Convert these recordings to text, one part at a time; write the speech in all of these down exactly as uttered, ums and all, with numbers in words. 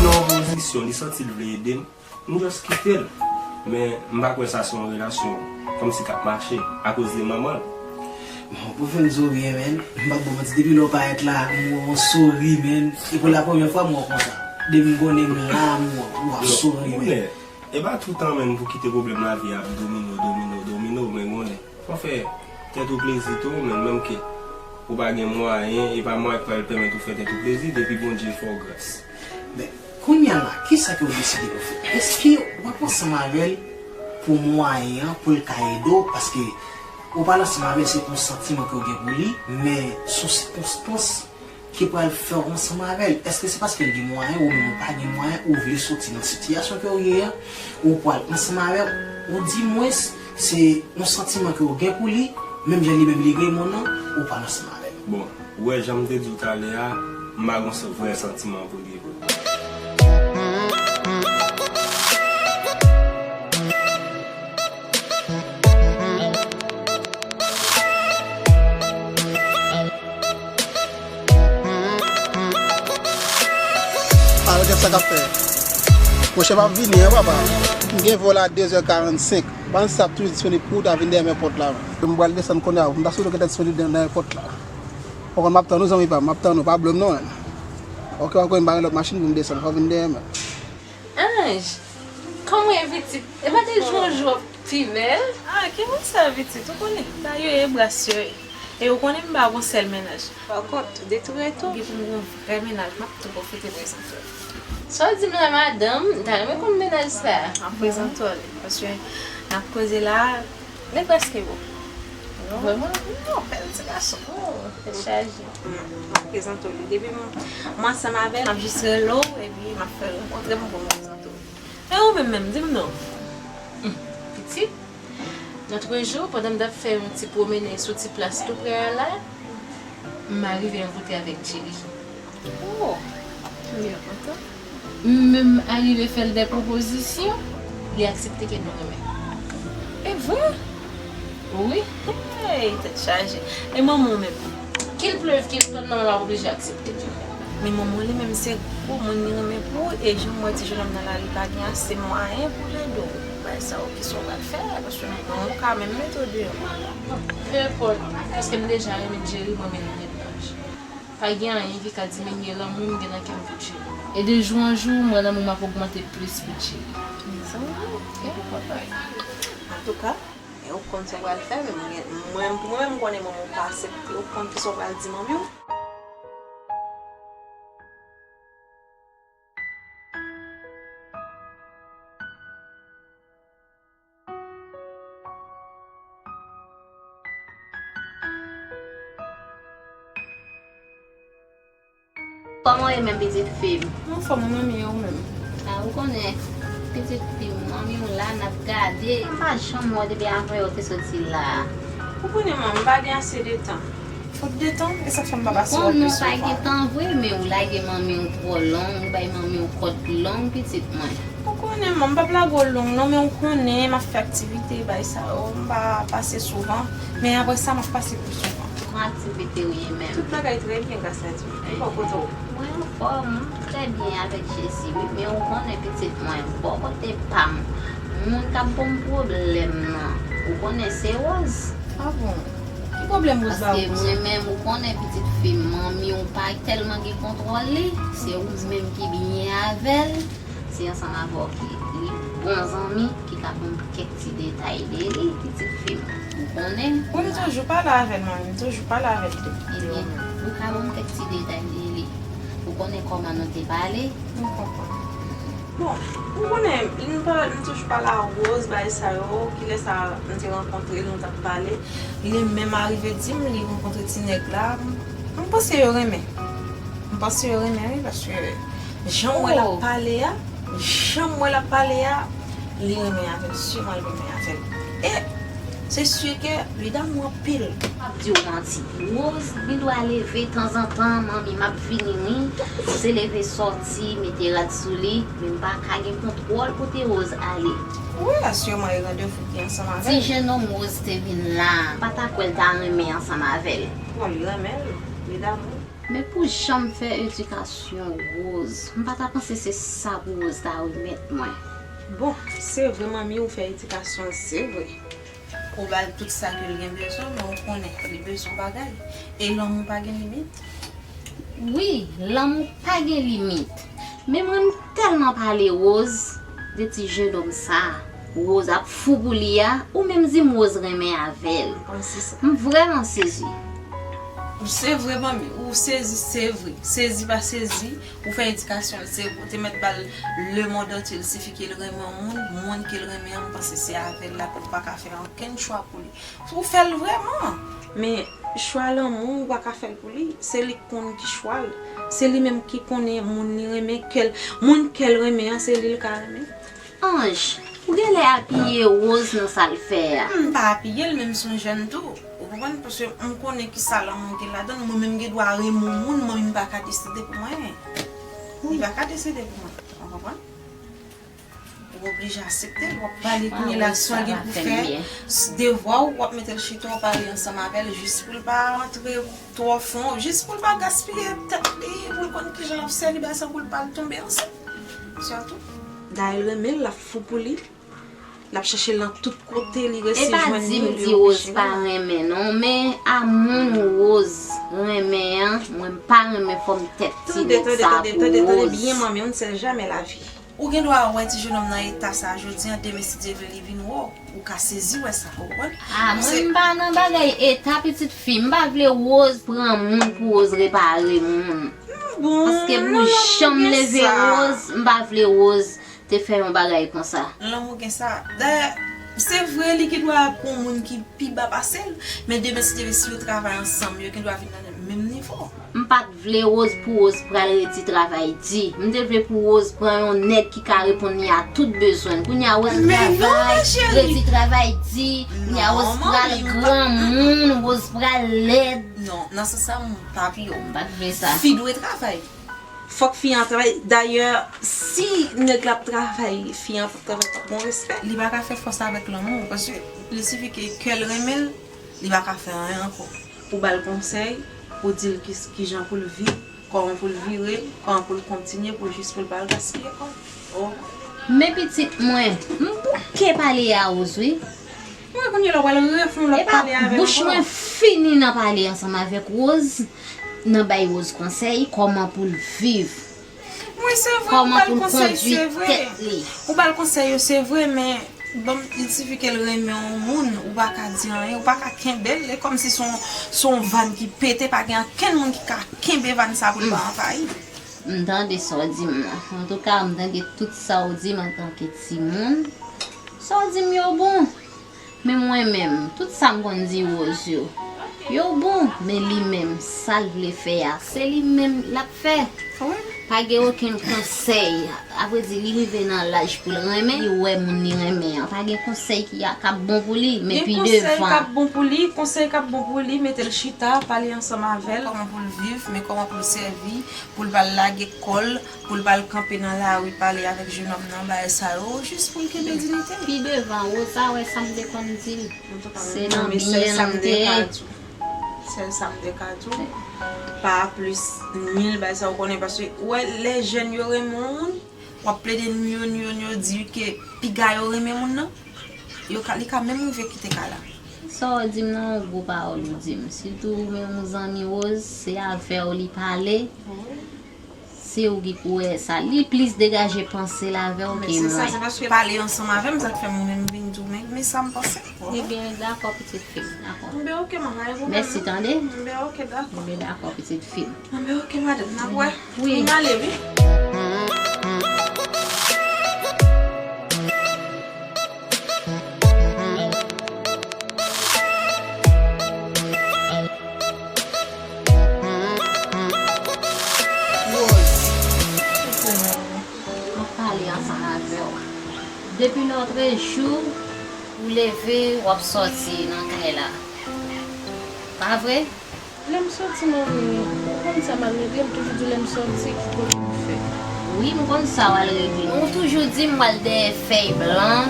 Nan yon pozisyon, li santi l vle ede m, m just kite l. Men, m pa kwè sa se yon relasyon kòmsi k ap mache akoz de manman l. Bon, pou fin di w byen, men, m p ap ba w manti, depi lè w parèt la, m wè w souri, men. E pou la premyè fwa, m wè w konsa. Depi m konnen m la, m wè w ap souri, men. E pa toutan menm pou kite pwoblèm lavi ap domine w, domine w, domine w, men konnen. Fò w fè tèt ou plezi tou, menm, menm ke ou pa gen mwayen, e pa mwayen k pral pèmèt ou fè tèt ou plezi, depi Bondye fè w gras. Men, kounye a la, kisa ke w deside pou fè? Èske w ap ansanm avè l pou mwayen an, pou l ka ede w? Paske ou pral ansanm avè l, se pou santiman ke w gen pou li, men sou sikonstans ki pral fè w ansanm avè l? Èske se paske l gen mwayen, ou menm ou pa gen mwayen, ou vle soti nan sitiyasyon ke w ye a, ou pral ansanm avè l, ou di mwens se yon santiman ke w gen pou li, menm jan li menm li renmen w nan, ou pral ansanm avè l? Bon, ou wè jan m te di w talè a, m pa gon sa- vrè santiman pou li vre. Al gad sa k ap fè. Monchè, m ap vini, an, papa. M gen vòl a de zè karannsenk. Ban sa ap toujou disponib pou w ta vin dèyè m èpòt la. M pral desann kounye a. M ta swete w gentan disponib nan, nan èpòt la. Ou konn m ap tann ou, zanmi pa m. M ap tann ou, pa bliye m non, menn. Oke, oke, m pa gen lòt machin pou m desann. Fò w vin dèyè m. Ange, kòman w ye, pitit? E pa de jou an jou w ap pi bèl? Ah, ki moun sa, pitit? Ou konnen, ba yo ye, bras yo ye. E ou konnen m pa gon sèl mennaj. Pa kont, de tou e tou. Gen pou m gon vrè mennaj, m ap tou pwofite prezante w. Sa w di m la, madanm? M ta renmen konn mennaj sa. M ap prezante w li, paske n ap koze la, nèg prèske bon. Vrèman? Non, bèl ti gason. Oh, tèt chaje. M ap prezante w li. Depi m, m ansanm avè l, m ap jis rele w, epi m ap fè l rankontre m pou m prezante w. E ou menm menm, di m non. Hmm, pitit, lòt jou, pandan m t ap fè yon ti pwomennen sou ti plas tou prè a la, m arive rankontre avèk Jerry. Oh, m byen kontan. M menm arive fè l de pwopozisyon, li aksepte ke nou renmen. E vre? Wi. Hey, tèt chaje. E manman w menm? Kil pleuv, kil tonn, manman m ap oblije aksepte tou. Men manman w li menm se gwo moun li renmen pou ou, e jan m wè ti jenòm nan la, li pa gen ase mwayen pou l ede w. Bagay sa yo, kisa w pral fè? Paske manman w ka menm mete w deyò. Peu importe, paske m deja renmen Jerry, mwen menm Ange. Pa gen anyen ki ka diminye lanmou m gen nan kè m pou Jerry. E de jou an jou, mwen lanmou m ap ogmante plis pou Jerry. Mezanmi. Antouka, e ou konn sa w pral fè, men mwen, mwen, pou mwen menm, m konnen manman w pa aksepte, ou konn kisa w pral di manmi w. Kòman w ye menm, pitit fi m? M anfòm, ou menm, e ou menm? A, ou konnen, pitit fi m, manmi w la, n ap gade. M pa janm wè w depi avan yo te soti la. Ou konnen, manmi, m pa gen ase de tan. Fot de tan, e sa k fè m pa pase wè w pi souvan. Bon, nou pa gen tan vre, men ou lage manmi w twò long, ou bay manmi w kòd long, pitit mwen. Ou konnen, manmi, m p ap lage w long, non, men ou konnen, m ap fè aktivite, bay sa yo, m pa pase souvan, men apre sa, m ap pase pi souvan. Bon aktivite w ye menm? Tout bagay trè byen, gras a Dye. Ebyen, bò kote w? Mwen anfòm, trè byen avèk Jezi, wi, men ou konnen, pitit mwen, bò kote pa m, moun k ap ban m pwoblèm nan, ou konnen, se Rose. A bon? Ki pwoblèm Rose ba ou konsa? Paske mwen menm, ou konnen pitit fi m, manmi w pa tèlman gen kontwòl li. Se ou menm ki byen avè l. Se ansanm avè w ki li bon zanmi, ki ka konn kèk ti detay de li, pitit fi m. Ou konnen. Wi, m toujou pale avè l, manmi. M toujou pale avè l de, de ou menm. Ebyen, ou ka ban m kèk ti detay de li. Ou konnen kòman nou te pale? M konprann. Bon, ou konnen, m pa, m toujou pale a Rose, bagay sa yo, kilè sa m te rankontre l, nou t ap pale. Li menm arive di m, li rankontre ti nèg la. M, m panse yo renmen. M panse yo renmen, wi, paske jan m wè l ap pale a, jan m wè l ap pale a, li renmen avè l, siman l renmen avè l. E se si ke li damou anpil. M ap di w manti. Rose, li dwe leve tanzantan, manmi, m ap vini, wi. Se leve sòti, mete rad sou li, men m pa ka gen kontwòl kote Rose ale. Wi, asirman, e randevou ki ansanm avè l. Ti jenòm Rose te vin la. M pa ta kwè l ta renmen ansanm avè l. Bon, li renmen l, li damou. Men pou jan m fè edikasyon Rose, m pa ta panse se sa pou Rose ta remèt mwen. Bon, se vre manmi, ou fè edikasyon l, se vre. Ou ba l tout sa ke l gen bezwen, men ou konnen li bezwen bagay. E lanmou pa gen limit. Wi, lanmou pa gen limit. Men mwen m tèlman pale Rose de ti jennonm sa a. Rose ap fou pou li a, ou menm di m Rose renmen avè l. M vrèman sezi. Se vre manmi, ou sezi, se vre. Sezi pa sezi, ou fè edikasyon l, se vre. Ou te mèt ba l lemonn antye, l sifi ke l renmen yon moun, moun ke l renmen an, m panse se avè l l ap, ou pa ka fè okenn chwa pou li. Ou fè l vrèman. Men chwa lanmou, ou pa ka fè l pou li. Se li k konn ki chwa l. Se li menm ki konnen moun li renmen, kè l, moun kè l renmen an, se li l ka renmen. Ange, ou genlè apiye Rose nan sa l fè a. M pa apiye l, men m se yon jèn tou. Ou konprann? Paske m konnen ki sa lanmou gen ladan l. Mwen menm gen dwa renmen yon moun, manmi m pa ka deside pou mwen. Li pa ka deside pou mwen. Ou konprann? Ou oblije aksepte l. W ap pale kounye la, sa w gen pou fè, devwa w, w ap mete l chita, w pale ansanm avè l, jis pou l pa antre twò fon, jis pou l pa gaspiye tèt li, pou l konn kijan l ap sèvi bagay sa pou l pa al tonbe ansent. Se tou. Dayè l renmen l, l ap fou pou li. L ap chèche l nan tout kote li resi jwenn li, li oblije renmen. E pa di m di Rose pa renmen non, men a moun Rose renmen an, mwen m pa renmen fòm tèt ti nèg sa pou Rose. Tande, tande, tande, tande byen manmi, on ne sait jamais la vie. Ou gen dwa wè ti jennonm nan eta sa a jodi a, demen si Dye vle li vin wè w, ou ka sezi wè sa, ou konprann? A, mwen m pa nan bagay eta pitit fi, m pa vle Rose pran moun pou Rose repare moun. Paske pou jan m leve Rose, m pa vle Rose te fè yon bagay konsa. Lanmou gen sa. Dayè, se vre li gen dwa pran yon moun ki pi ba pase l, men demen si Dye vle si yo travay ansanm, yo gen dwa vin nan menm nivo. M pa t vle Rose pou Rose pral redi travay di. M te vle pou Rose pran yon nèg ki ka reponn li a tout bezwen l. Kounye a Rose travay, redi travay di. Kounye a Rose pral granmoun, Rose pral lèd. Non, nan sans sa m pa pou yo. M pa t vle sa. Fi dwe travay. Fòk fi an travay. Dayè, si nèg la ap travay, fi an p ap travay, p ap gen respè. Li pa ka fè fòs avèk lanmou, paske li sifi ke kè l renmen l, li pa ka fè anyen ankò. Pou ba l konsèy, pou di l ki, kijan pou l viv, kòman pou l vire, kòman pou l kontinye, pou jis pou l pa al gaspiye kò l. Oh. Men pitit mwen, m bouke pale a Rose wi. Mwen kounye la w pral refè yon lòt pale avè m ankò. Epa bouch mwen fini nan pale ansanm avèk Rose, nan bay Rose konsèy kòman pou l viv. Wi, se vre, ou ba l konsèy, se vre. Ou ba l konsèy yo, se vre, men bon, il sifi ke l renmen yon moun, ou pa ka di anyen, ou pa ka kenbe l, e kòmsi se yon, se yon vàn ki pete, pa gen okenn moun ki ka kenbe vàn sa pou l pa anvayi. M tande sa w di m nan. Antouka, m tande tout sa w di m antanke timoun. Sa w di m yo bon. Men mwen menm, tout sa m konn di Rose yo, yo bon, men li menm, sa l vle fè a, se li menm l ap fè. Pa gen okenn konsèy. Avredi, li rive nan laj pou l renmen, li wè moun li renmen an. Pa gen konsèy ki a, k ap bon pou li, men pi devan. Gen konsèy k ap bon pou li, konsèy k ap bon pou li, mete l chita, pale ansanm avè l, kòman pou l viv, men kòman pou l sèvi, pou l pa lage kò l, pou l pa al kanpe nan lari pale avèk jennonm nan, bagay sa yo, jis pou l kenbe diyite l. Pi devan, Rosa wè sa m te konn di l. Se nan byen l te ye. Sèl sa m te ka di w, pa plis ni l bagay sa, ou konnen, paske ou wè lè jèn yo renmen yon moun, w ap plede ni yo, ni yo, ni yo, di ke piga yo renmen moun nan, yo ka, li ka menm rive kite kay la. Sa w di m nan, yon gwo pawòl ou di m. Sitou ou menm ou zanmi Rose, se avè w li pale. Se ou ki pou wè sa. Li plis degaje panse l avè w ke mwen. Men se sa, se paske pale ansanm avè m, sa k fè mwen menm vin di w, men, men sa m panse. Ebyen, dakò, pitit fi m, dakò. Enben, oke, manman, pa gen pwoblèm non. Mèsi, tande. Enben, oke, dakò. Enben, dakò, pitit fi m. Enben, oke, madanm, n ap wè. Wi. M ale, wi. M ap pale ansanm avè w. Depi lòtrejou, ou leve, w ap sòti nan kay la. Pa vre? Lè m sòti, manmi, ou konn sa m al regle, m toujou di w lè m sòti, ki kote m fè. Wi, m konn sa w al regle. Men ou toujou di m w al dèyè fèy blan,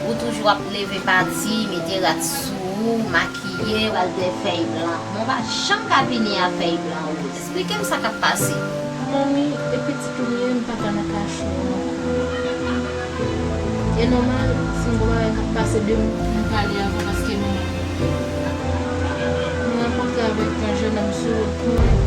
ou toujou ap leve pati, mete rad sou ou, makiye, w al dèyè fèy blan. Men w pa janm ka vini a fèy blan, Rose. Eksplike m sa k ap pase. Manmi, e pitit ou m ye, m pa ka nan kay ou ankò. E nòmal, si m gon bagay k ap pase de m, m pale avè w paske manman m. Mwen rankontre avèk yon jennonm sou wout mwen,